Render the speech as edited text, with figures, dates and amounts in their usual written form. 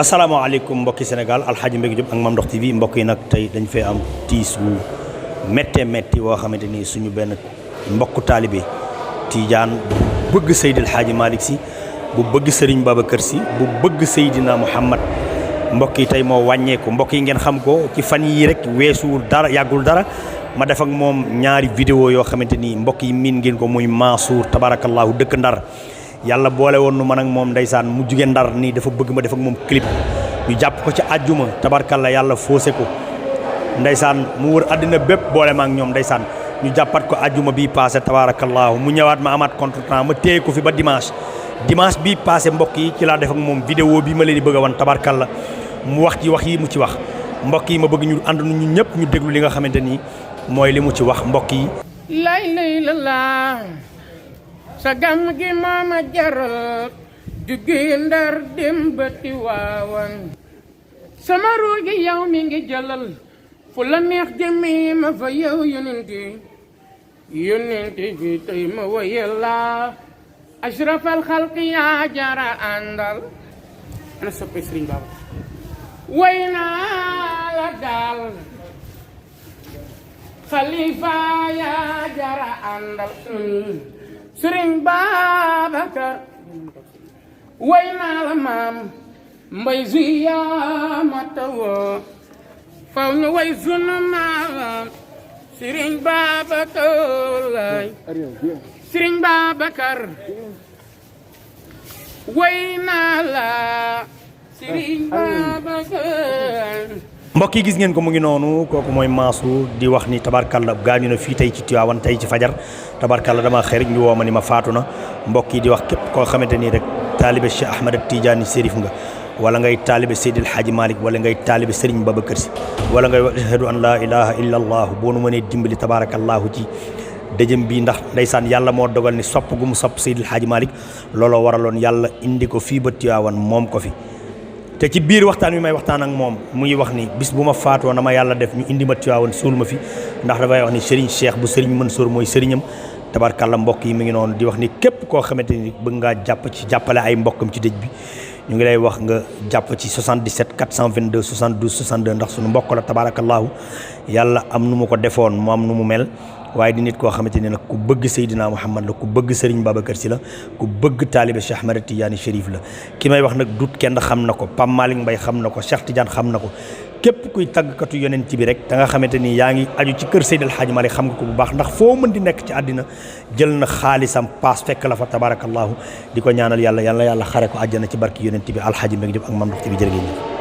asalaamaaleykum mbokki Sénégal Alxaaji Mbégi Diop ak Mame Ndokh TV mbokk yi nag tey dañ fay am tiis wu méttee métti woo xamante ni suñu benn mbokku taalibe Tidiane bu bëgg Seydil Hadji Malick Sy bu bëgg Serigne Babacar Sy bu bëgg Seydina Mouhamad mbokk yi tey moo wàññeeku mbokk yi ngeen xam ko ci fan yii rek weesuwul dara yàggul dara ma def ak moom ñaari vidéo yoo xamante ni mbokk yi miin ngeen ko muy Mansour tabarakallahu dëkk Ndar yàlla boole woon nu man ak moom ndeysaan mu jugee Ndar nii dafa bëgg ma def ak moom clip ñu jàpp ko ci àjjuma tabarkalla yàlla foose ko ndeysaan mu wër àddina bépp boole ma ak ñoom ndeysaan ñu jàppat ko àjjuma bii passé tabarakallahu mu ñëwaat ma amaat contretemps ma téye ko fi ba dimanche bii passé mbokk yi ci laa def ak moom vidéo bi ma leen di bëgg a wan tabarkalla mu wax ci wax yi mu ci wax mbokk yi ma bëgg ñu ànd ñu ñëpp ñu déglu li nga xamante ni mooy li mu ci wax mbokk yi. sa gam gi mama jaral jugee Ndar dem ba Tiwaawan sama ruu gi yow mi ngi jalal fu la neex jëmee ma fa yow yonente bi tey ma wayal la ashrafal xalqi yaa jara àndal ana soppe Sëriñ Baba way naa la daal xalifa yaa jara àndal Sëriñ Babacar way naa la maam mbay zuya matawo faw ñu way sunu maam Sëriñ Babacar lay Sëriñ Babacar way naa la Sëriñ Babacar. mbokk yi gis ngeen ko mu ngi noonu kooku mooy Mansour di wax ni tabarkalla gaañu na fii tey ci Tiwaawan tey ci fajar tabarkalla dama xëy rek ñu woo ma ni ma faatu na mbokk yi di wax képp koo xamante nii rek taalibe Cheikh Ahmed Tidiane Chérif nga wala ngay taalibe Seydil Hadji Malick wala ngay taalibe Serigne Babacar Sy wala ngay wax ashhadu an laa ilaha illa allah boo nu mënee dimbali tabarakallahu ci dëjëm bi ndax ndeysaan yàlla moo dogal ni sopp gu mu sopp Seydil Hadji Malick looloo waraloon yàlla indi ko fii ba Tiwaawan moom ko fi te ci biir waxtaan wi may waxtaan ak moom muy wax ni bis bu ma faatoo na ma yàlla def ñu indi ma Tiwaawan suul ma fi ndax dafay wax ni Serigne Cheikh bu Serigne Mansour mooy sëriñam tabarkalla mbokk yi mi ngi noonu di wax ni képp koo xamante ni bëgg ngaa jàppale ay mbokkam ci dëj bi ñu ngi lay wax nga jàpp ci 77 422 72 62 ndax suñu mbokk la tabarakallahu yàlla am nu mu ko defoon mu am nu mu mel waaye di nit koo xamante ni nag ku bëgg Seydina Mouhamad la ku bëgg Serigne Babacar Sy la ku bëgg taalibe Cheikh Ahmed Tidiane Chérif la ki may wax nag dut kenn xam na ko Pam Malick Mbaye xam na ko Cheikh Tidiane xam na ko képp kuy tàggkatu yonent bi rek da nga xamante ni yaa ngi aju ci kër Seydil Hadji Malick xam nga ko bu baax ndax foo mën di nekk ci àddina jël na xaalisam paas fekk la fa tabarakallahu di ko ñaanal yàlla xare ko àjjana ci barki yonent bi Alxaaji Mbégi Diop ak Mame Ndokh TV jërë ngeen jëf